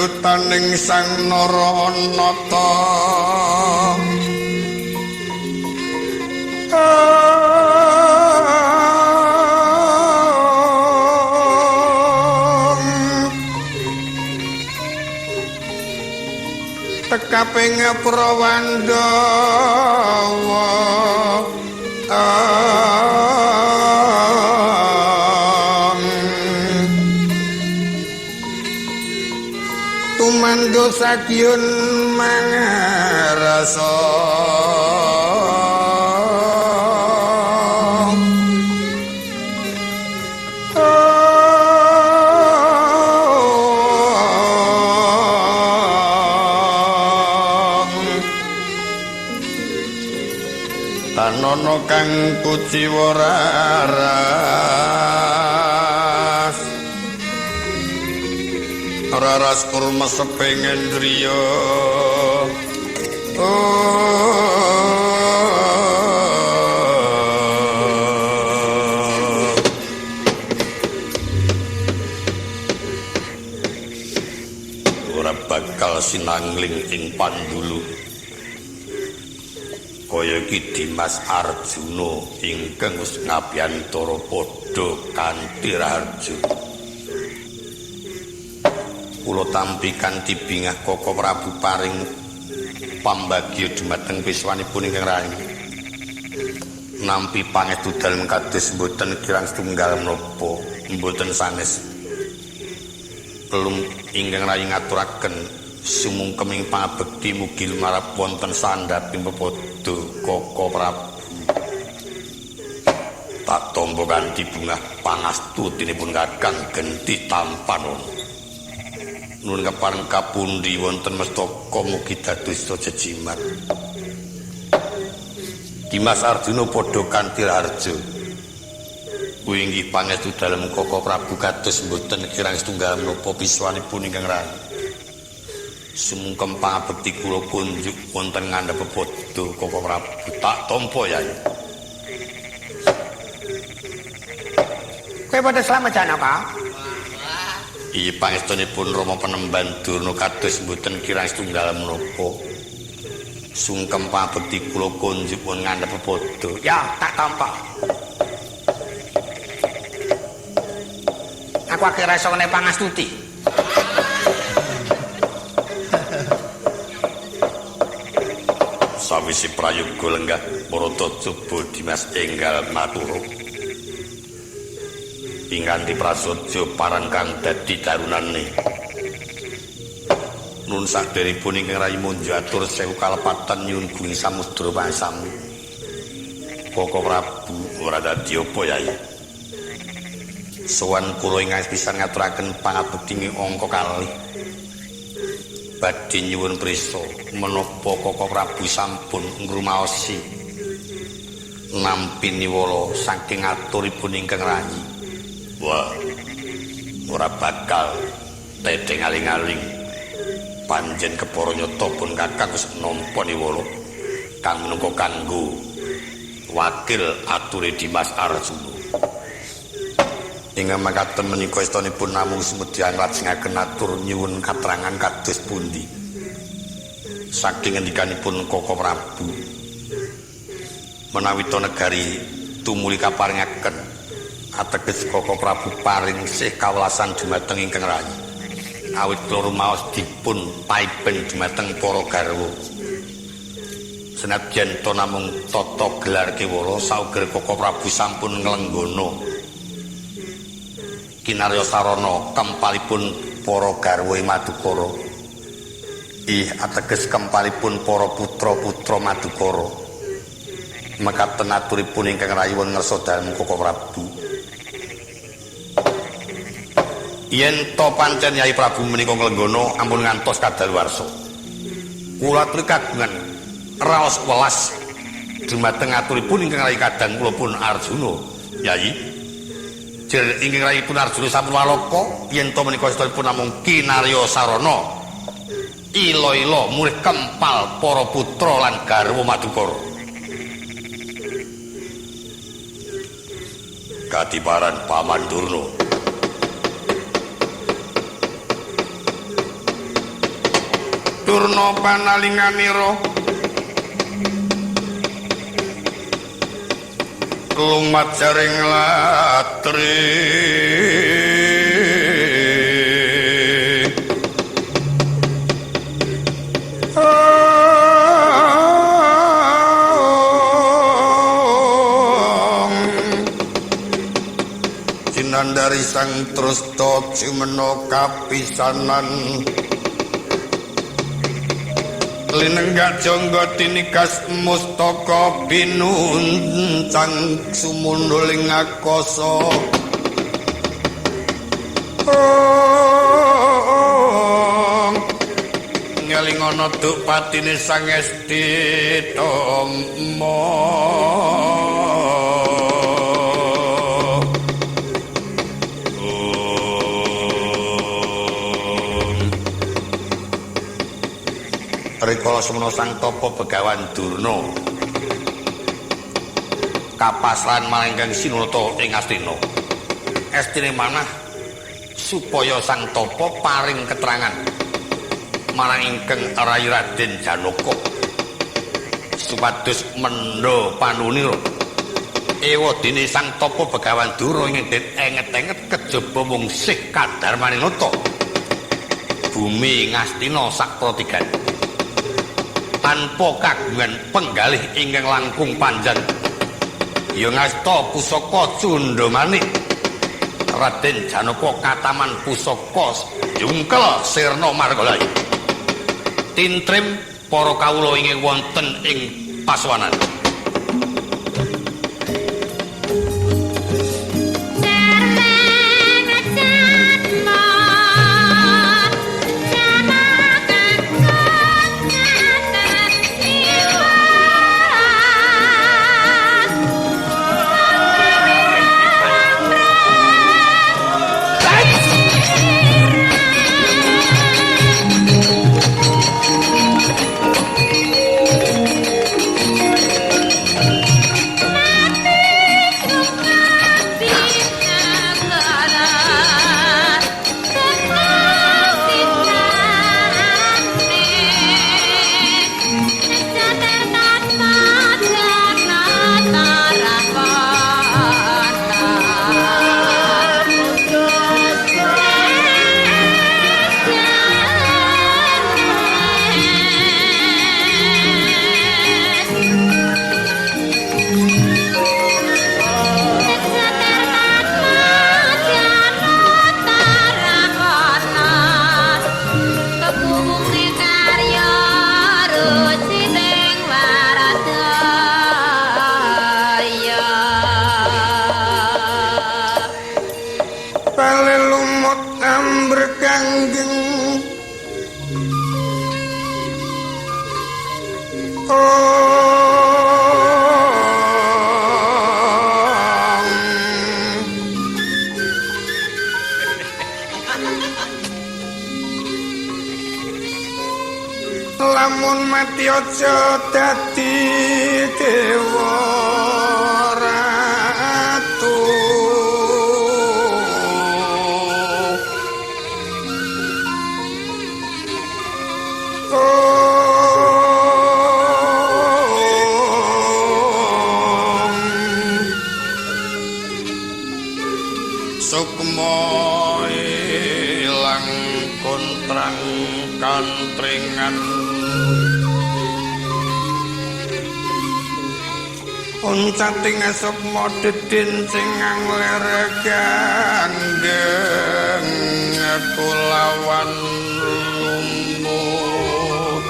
Pangandutaning Sang Naranata. Tekaping Prawandawa tumando sakyun mangrasa. Tanono kang kuciwa raras, raras kurma sepengen driya. Ora bakal sinangling ing pandulu kaya iki Dimas Arjuna ingkang wis ngabiyantara padha kanthi raharja. Kula tampi kanthi bingah Koko Prabu paring pambagya dumateng piswanipun ingkang rayi. Nampi pangestu dalem kados mboten kirang setunggal menapa mboten sanes. Pelung ingkang rayi ngaturaken sumungkeming pangabekti mugi lumarap wonten sandhaping pepadha Koko Prabu. Tak tampa kanthi bungah pangastutinipun Kakang genti tampan. Nuwun kepareng kapundi wonten mestaka mugi dados jejimat. Dimas Arjuna padha kanthi raharja. Kuwi inggih pangestu dalem Koko Prabu kados mboten kirang setunggal menapa piswanipun ingkang rayi. Sumungkem pangabekti kula kunjuk wonten ngandhap pepadha Koko Prabu. Tak tampa Yai. Kowe padha slamet Janaka? Iya pangestunipun Rama Penemban Durna kados mboten kirang setunggal menapa. Sungkem pangabekti kula kunjuk wonten ngandhap pepadha. Ya, tak tampa. Aku akhir iso ngene pangastuti. Sawise prayoga lenggah Barata coba Dimas enggal matur. Ingkanthi prasaja parang kang dadi darunane. Nun saderipun ingkang rayi munjuk atur sewu kalepatan nyuwun guning samudra pangasami. Koko Prabu ora dadi apa Yai. Sowan kula ingkang pisan ngaturaken pangabekti angka kalih. Badhe nyuwun prisa menapa Koko Prabu sampun ngrumaosi nampi niwala saking aturipun ingkang rayi. Wah, ora bakal tedheng aling-aling. Panjen kepara nyata pun Kakang wis nampa niwala kang minangka kanggo wakil ature Dimas Arjuna. Ingkang makaten menika istanipun namung sumedyan lajengaken atur nyuwun katrangan kados pundi. Saking ngendikanipun Koko Prabu menawi to negari tumuli kaparingaken ateges Koko Prabu paring sih kawelasan dumateng ingkang rayi. Awit kula rumaos dipun paipen dumateng para garwa. Senadyan to namung tata gelar kewala sauger Koko Prabu sampun nglenggana kinarya sarana kempalipun para garwa Madukara. Ih ateges kempalipun para putra-putra Madukara. Mekaten aturipun ingkang rayi wonten ngarsa dalem Koko Prabu. Yen to pancen Yai Prabu menika nglenggana ampun ngantos kadaluwarsa. Kula aturi kagungan raos welas dumateng aturipun ingkang rayi kadang kula pun Arjuna. Yai jer ingkang rayi pun Arjuna sampun waloka yen to menika sedanipun namung kinarya sarana ila-ila murih kempal para putra lan garwa Madukara. Kadiparan Paman Durna. Durna panalinganira lumat jaring latri Cinandari sang trusta jumena kapisanan linenggak jangga tinikas mustaka binuncang sumundhuling akasa. Ngelingana duk patine sangesti tama. Rikala semana sang tapa Begawan Durna kapasrahan marang Kang Sinunata ing Astina. Estine manah supaya sang tapa paring keterangan marang ingkang Rai Raden Janaka supados mendha panunira. Ewa dene sang tapa Begawan Durna ing den enget-enget kejaba mung sih kadarmaninata bumi Ngastina sapratigan tanpa kagungan penggalih ingkang langkung panjang ya ngasta pusaka Cundhamanik. Raden Janaka kataman pusaka jungkel sirna margalayu. Tintrim para kawula ingkang wonten ing pasuwanan. Lamun mati aja dadi dewa ratu. Sukma ilang kontrang kantringan uncating sukma dedin sing angler ganggeng kulawan lumut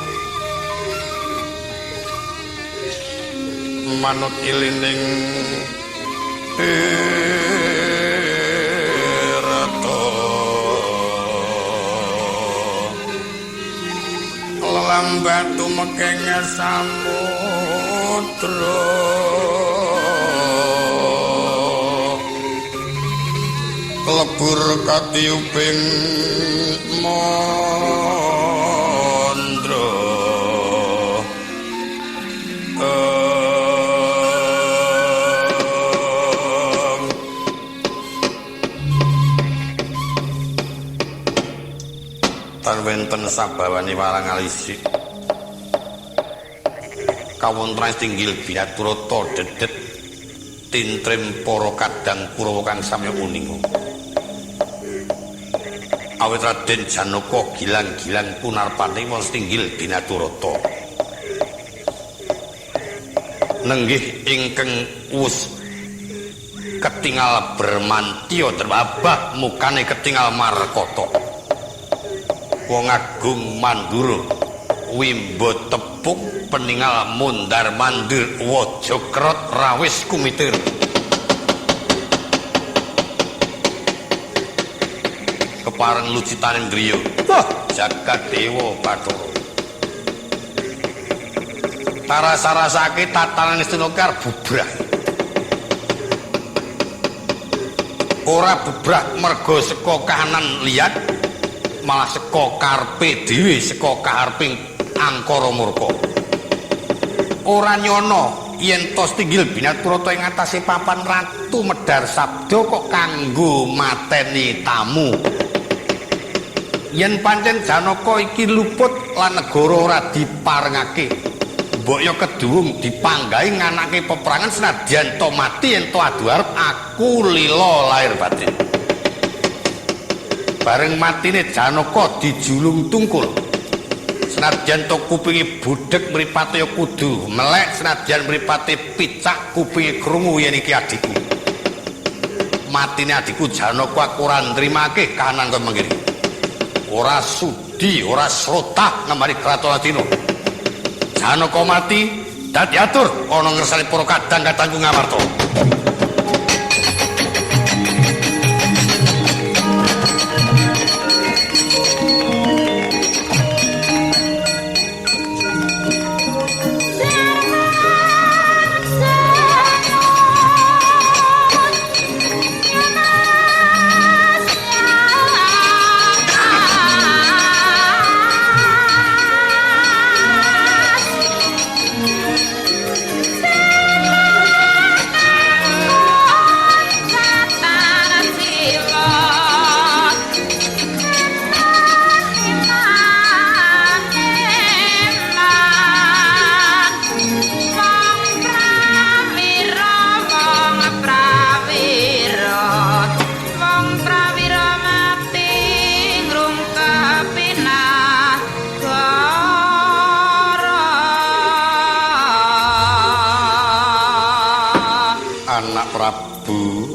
manut ilining tirta lambat tumekeng samudra lebur katiyuping mandra. Tan wenten Wonten sabawane warang alisik. Kawontenan tinggil Binaturata dedet tintrim para kadang Kurawa kang samya uninga. Awit Raden Janaka gilang-gilang punarpane wonten tinggil Binaturata. Nenggih ingkang wus ketingal bermantya terbabah mukane ketingal markata. Wong agung mandura wimbo tepuk peningal mundar mandir waja krot rawis kumitir. Kepareng lucitaning griya. Wah, jagat dewa bathara. Tarasa-rasake tatanan Astina bubrah. Ora bubrah merga saka kahanan liyan, malah saka karepe dhewe, saka kahareping angkara murka. Ora nyono yen tos tinggil Binaturata ing atase papan ratu medhar sabda kok kanggo mateni tamu. Yen pancen Janaka iki luput lan negara ora diparengake, mbok ya keduwung dipanggahi nganake peperangan senadyan to mati yen to adu arep aku lila lahir batin. Bareng matine Janaka dijulung tungkul. Senadyan to kupinge budheg mripate ya kudu melek, senadyan mripate picak kupinge krungu yen iki adikku. Matine adikku Janaka aku ora nrimake kahanan kaya mengkene. Ora sudi, ora srotah ngemari kraton Astina. Janaka mati dadi atur ana ngersane para kadang-kadangku Ngamarta.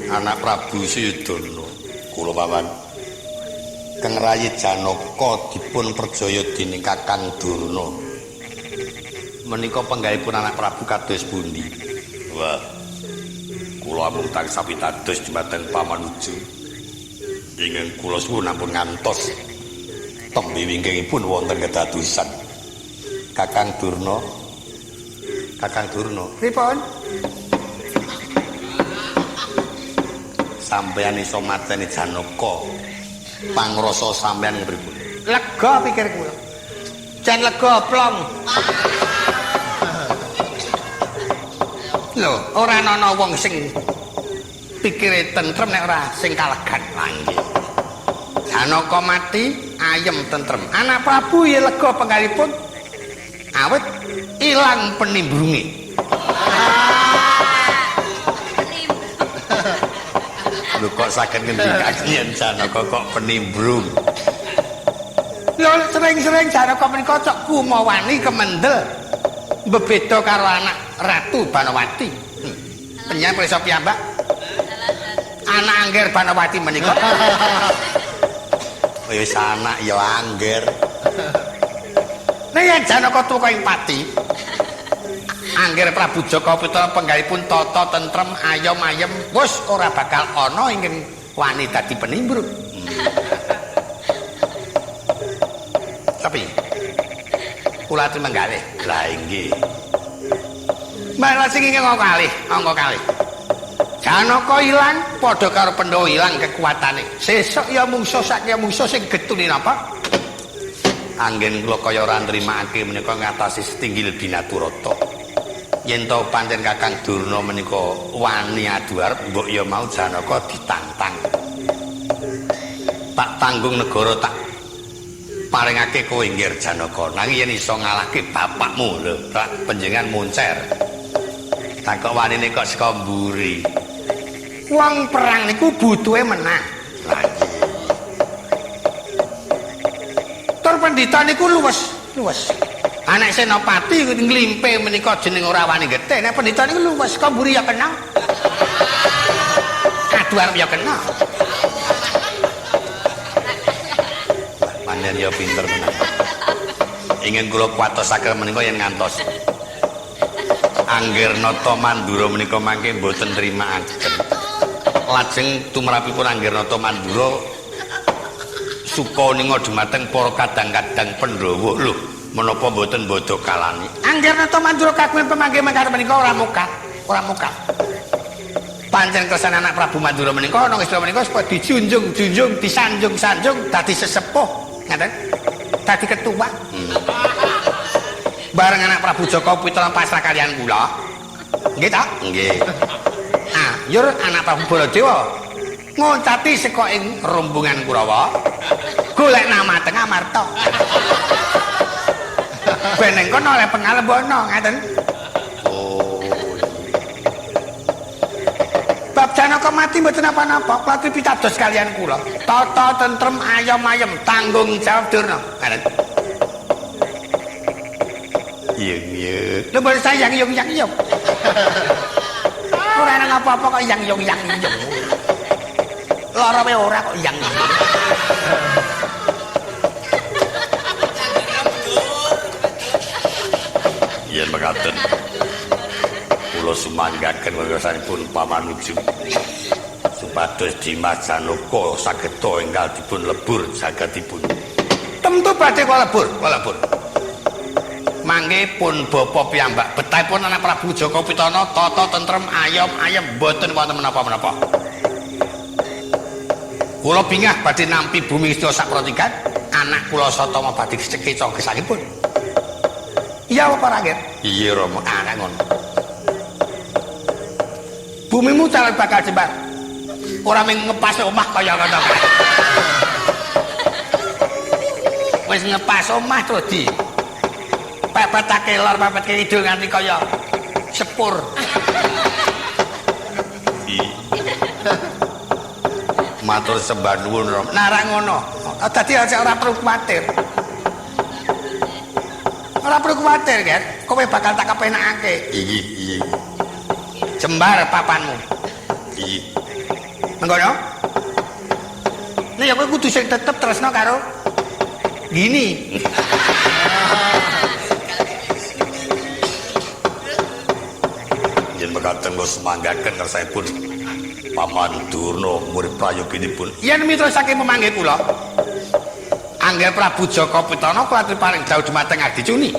Anak Prabu Suyudana kula paman kang rayi Janaka dipun perjaya dening Kakang Durna. Menika penggaihipun anak Prabu kados pundi? Wah, kula amung tansah pitados dumateng pamanuju. Ingkang kula suwun ampun ngantos tembe wingkingipun wonten kedadosan. Kakang Durna, Kakang Durna, pripun? Sampeyan iso mateni Janaka. Pangrasa sampeyan pripun? Lega pikir kula. Jan lega plong. Lho, ora ana wong sing pikire tentrem nek ora sing kalegan. Nggih. Janaka mati ayem tentrem. Anak Prabu ya lega penggalipun awit ilang penimbrunge. Lho kok saged ngendikaken yen Janaka kok penimbrung? Lho sering-sering Janaka menika cok kumawani kemendel. Bebeda karo anak Ratu Banowati. Penjenengan pirsa piyambak? Anak Angger Banowati menika. Oh ya wis anak ya Angger. Nek yen Janaka tuka ing pati, Angger Prabu Jaka Pitana penggalipun tata tentrem ayom ayem wis ora bakal ana ingkang wani dadi penimbrung. Tapi kula aturi menggalih. Lah inggih. Mbak sing ingkang angka kalih, angka kalih. Janaka ilang padha karo Pandhawa ilang kekuatane. Sesuk ya mungsuh sak ya mungsuh sing getune napa? Anggen kula kaya ora nrimake menika ngatasi setinggil Binaturata. Yen to pancen Kakang Durna menika wani adu arep mbok ya mau Janaka ditantang. Tak tanggung negara tak Paringake kowe Nggir Janaka. Nanging yen iso ngalahke bapakmu lho, rak panjenengan moncer. Takok wanine kok saka mburi. Wong perang niku butuhe menang. Lah iya. Tur pendhita niku luwes, luwes. Anak senopati nglimpe menika jeneng ora wani getih. Nek pendhita niku luwes, saka mburi ya kena. Kadu arep ya kena. Panen ya pinter menawa. Ingin kula kuwatosaken menika yen ngantos Angger Nata Mandura menika mangke mboten nrimakaken. Lajeng tumrapipun Angger Nata Mandura suka ninga dumateng para kadang-kadang Pandhawa. Lho, menapa mboten bodho kalani? Angger Nata Mandura kagungan pemanggih mangkane menika ora muka, ora muka. Pancen kersan anak Prabu Mandura menika ana istilah menika supaya dijunjung-junjung, disanjung-sanjung dadi sesepuh, ngaten. Dadi ketua. Bareng anak Prabu Jaka Pitana pasrah kalian kula. Nggih ta? Nggih. Ah, yur anak Prabu Baladewa ngoncati saka ing rombongan Kurawa. Golek nama teng Amarta. Ben ning kono oleh pengalembana ngaten. Oh. Bab Janaka mati mboten napa-napa, kula pitados kalian kula. Tata tentrem ayom ayem tanggung jawab Durna. Ngaten. Iya, iya. Lho mboten sayang yung yang yung. Ora nang apa-apa kok yang yung yang yung. Lara wae ora kok yang. Yen mekaten. Kula sumanggaken wiyosanipun pamanuju. Supados Dimas Janaka sageta enggal dipun lebur jagatipun. Tentu badhe kula lebur, kula lebur. Mangke pun bapa piyambak betahipun anak Prabu Jaka Pitana tata tentrem ayom ayem mboten wonten menapa-menapa. Kula bingah badhe nampi bumi sedaya sapratikan, anak kula Satama badhe keca gesangipun. Iya apa ora, Nggih? Iya, Rama. Ah, ngono. Bumimu calon bakal jembar. Ora mung ngepas omah kaya ngono kae. Wis ngepas omah terus di pepetake lor pepetake kidul nganti kaya sepur. Matur sembah nuwun, Rama. Nah, ora ngono. Dadi aja ora perlu kuwatir. Ora perlu kuwatir, Ger. Kowe bakal tak kepenakake. Iya, iya. Jembar papanmu. Iya. Mengkono? Nek ya kowe kudu sing tetep tresna karo gini. Yen mekaten kula sumanggaken kersanipun Paman Durna murid prayoginipun. Yen mitra saking pemanggih kula, Angger Prabu Jaka Pitana kula paring dawuh dumateng Adi Cuni.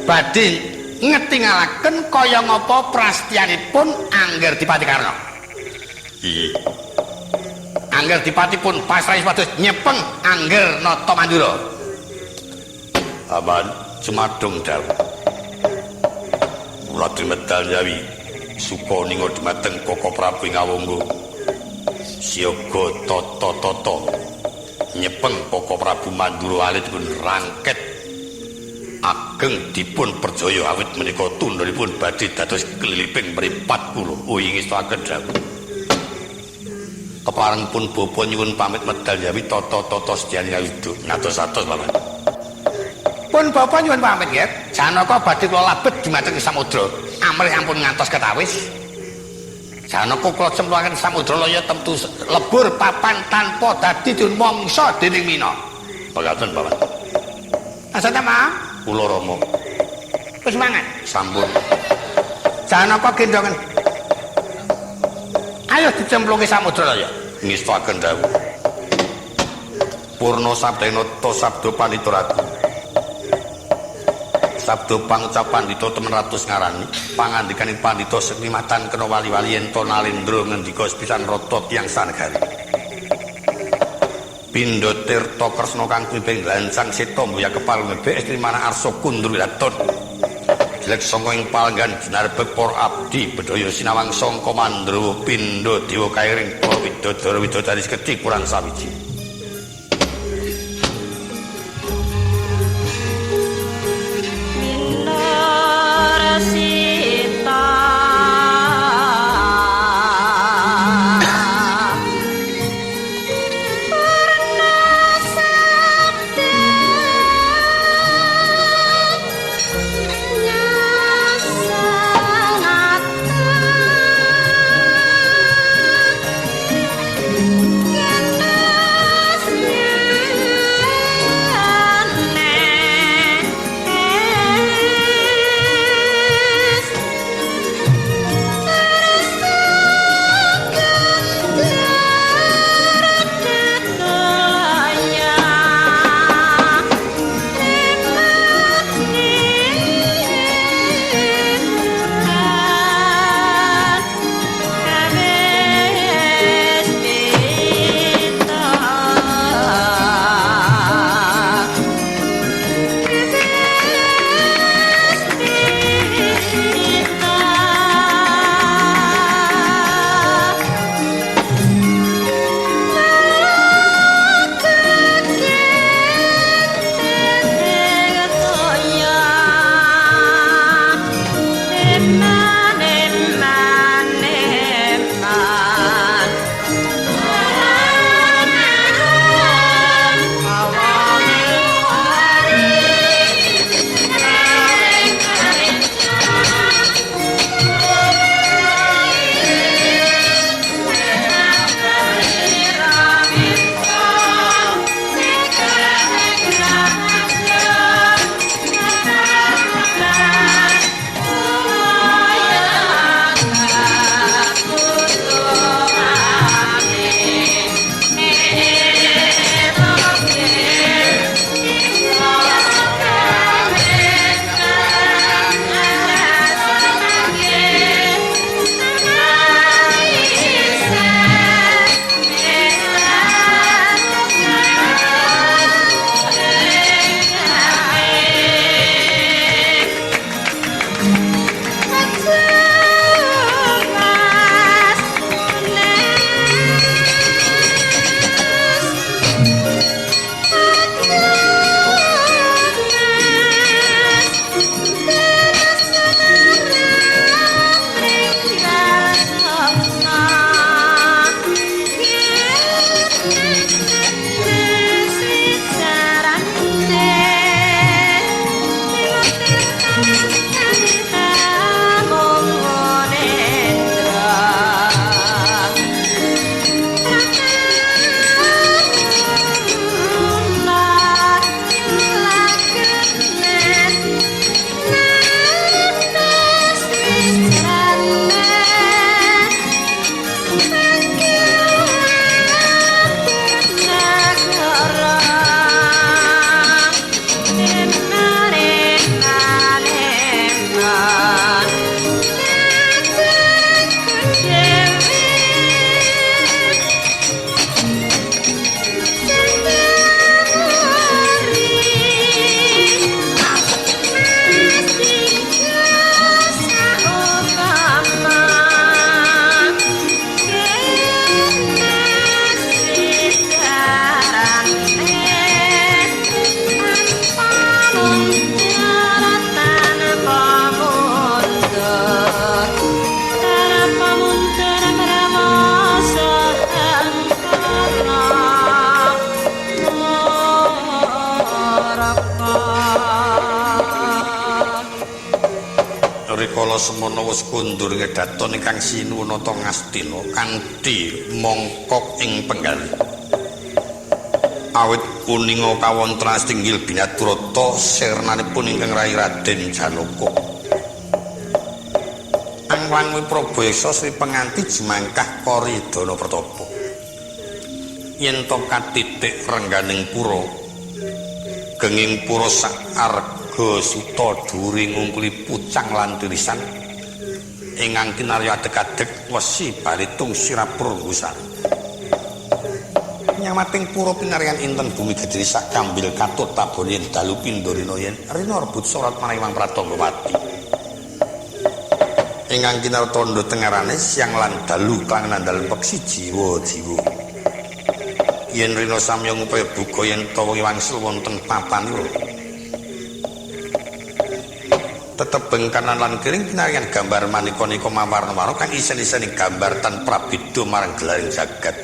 Badhe ngetingalaken kaya ngapa prastyanipun Angger Dipati Karna. Iya. Angger Dipati pun pasrah supados nyepeng Angger Nata Mandura. Aman cumadung dawuh. Kula medal nyawi suka ninga dumateng Koko Prabu ing Awangga. Siaga tata-tata nyepeng Koko Prabu Mandura alit dipun rangket ageng dipun perjaya awit menika tundhonipun badhe dados keliliping mripat kula. Oh ingestaken dawuh. Kepareng pun bapa nyuwun pamit medal nyawi tata-tata sedyane ayuda ngatos-atos Paman. Pun bapa nyuwun pamit nggih. Janaka badhe kula labet dumateng samudra. Amrih ampun ngantos ketawis. Janaka kula cemplungaken samudra laya temtu lebur papan tanpa dadi dun mangsa dening mina. Pekaten Paman. Asate ma? Kula Rama. Wis mangan? Sampun. Janaka gendongen. Ayo dicemplungke samudra laya. Ngestakaken dawuh. Purna sabdana ta sabda pandhita ratu. Sabda pangucap pandhita temen ratus ngarani pangandikaning pandhita seklimatan kena wali-wali yen to nalendra ngendika sepisan rata tiyang sanegari. Pindha tirta kresna kang tumpeng lancang seta mbuya kepal mebek estri manah arsa kundur wilaton. Jelek sangka ing palenggan jinarbek para abdi bedhaya sinawang sangka mandrawa pindha dewa kairing para widodara widodari sekedhik kurang sawiji. Rikala semana wis kondur ngedaton ingkang sinuwun nata Ngastina kanthi mongkok ing penggalih. Awit uninga kawontenan tinggil binaturata sirnanipun ingkang Rai Raden Janaka. Angwang Prabayaksa Sri Penganti jumangkah Karidana Pertapa. Yen to katitik rengganing pura, genging pura sak arga suta dhuwure ngungkuli pucang lan tirisan ingkang kinarya adeg-adeg wesi balitung sirapurngusari. Nyamating pura pinaryan inten bumi gedhe sak kambil katut tabon yen dalu pindha rina yen rina rebut sorat marang Pratanggawati. Ingkang kinarya tandha tengarane siang lan dalu kang dalem peksi jiwa-jiwa. Yen rina samya ngupaya buka yen ta wengi wangsul wonten papanira. Tetebeng kanan lan kiring pinaryan gambar maneka-neka mawarna-warna kang isen-isene gambar tan prabeda marang gelaring jagat.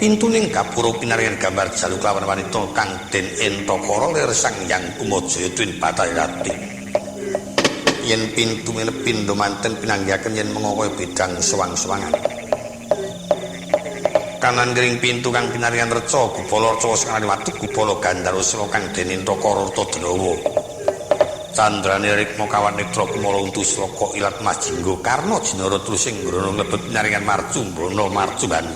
Pintuning gapura pinaryan gambar jalu kelawan wanita kang den Entakara lir Sang Hyang Kumajaya Twin Bathari Ratih. Yen pintu menep pindha manten pinanggihaken yen mengoko bidang sewang-sewangan. Kanan kiring pintu kang pinaryan reca gupala reca sing watu gupala Gandharwa kang den Entakara Artadenawa. Candrane rikma kawan netra kumala untu sloka ilat majingga karna jinara trusing ngrono mlebet pinaryan marcumbana marcumbani.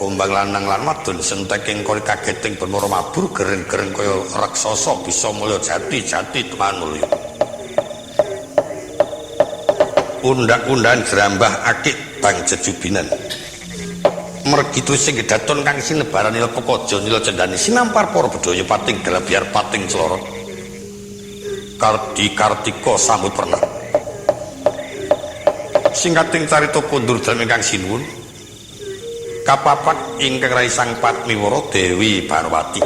Kumbang lanang lan wadon senteking kaya kageting permara mabur gereng-gereng kaya raksasa bisa mulya jati-jati teman mulya. Undang-undangan jerambah akik bang jejubinan. Mergi sing gedaton kang sinebaran nila pekaja nila cendani sinampar para bedhaya pating galabyar pating celorot. Kardi Kartika sambut pernah. Singkating carita kondur dalem ingkang sinuwun. Kapapat ingkang rai Sang Padmiwara Dewi Parwati.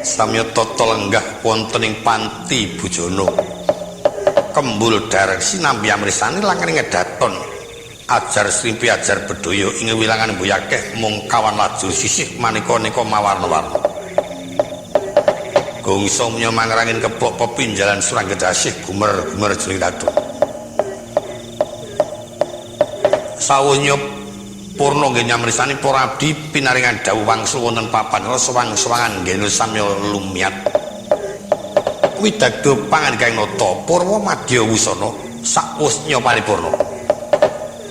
Samya tata lenggah wonten ing panti bujana. Kembul dareksi nampi amrisani langkane ngedaton. Ajar srimpi ajar bedhaya ing wilangan mbuyakeh mung kawan lajur sisih maneka-neka mawarna-warna. Gongso menya mangrangin keplok pepinjalan Suranggedasih gumer-gumer jroning dados. Sawunya purna nggih nyamrisani para abdi pinaringan dawuh wangsul wonten papan sewang-sewangan nggih samya lumyat. Widagda pangandikaing nata purwa madya wusana sakwusnya paripurna.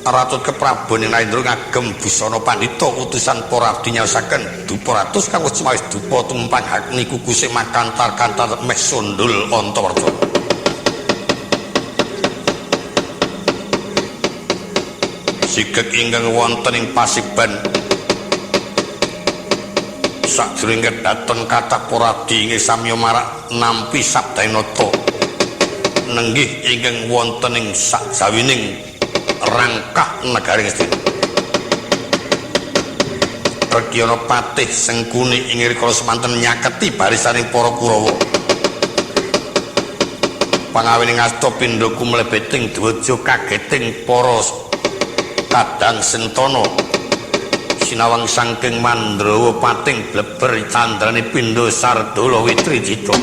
Ratut keprabon ing Narendra ngagem busana pandhita utusan para abdi nyaosaken dupa ratus kang wis cemawis dupa tumpang agni kukuse makantar-kantar meh sundul Antawerja. Sigek ingkang wonten ing pasiban sakjroning kedaton kathah para abdi inggih samya marak nampi sabdaning nata nenggih ingkang wonten ing sakjawining rangkah negari Ngastina. Rekyana patih Sengkuni ing rikala semanten nyaketi barisaning para Kurawa. Pangawining asta pindha kumlebeting dwaja kageting para kadang sentana. Sinawang saking Mandrawa pating bleber candrane pindha sardala witri citra.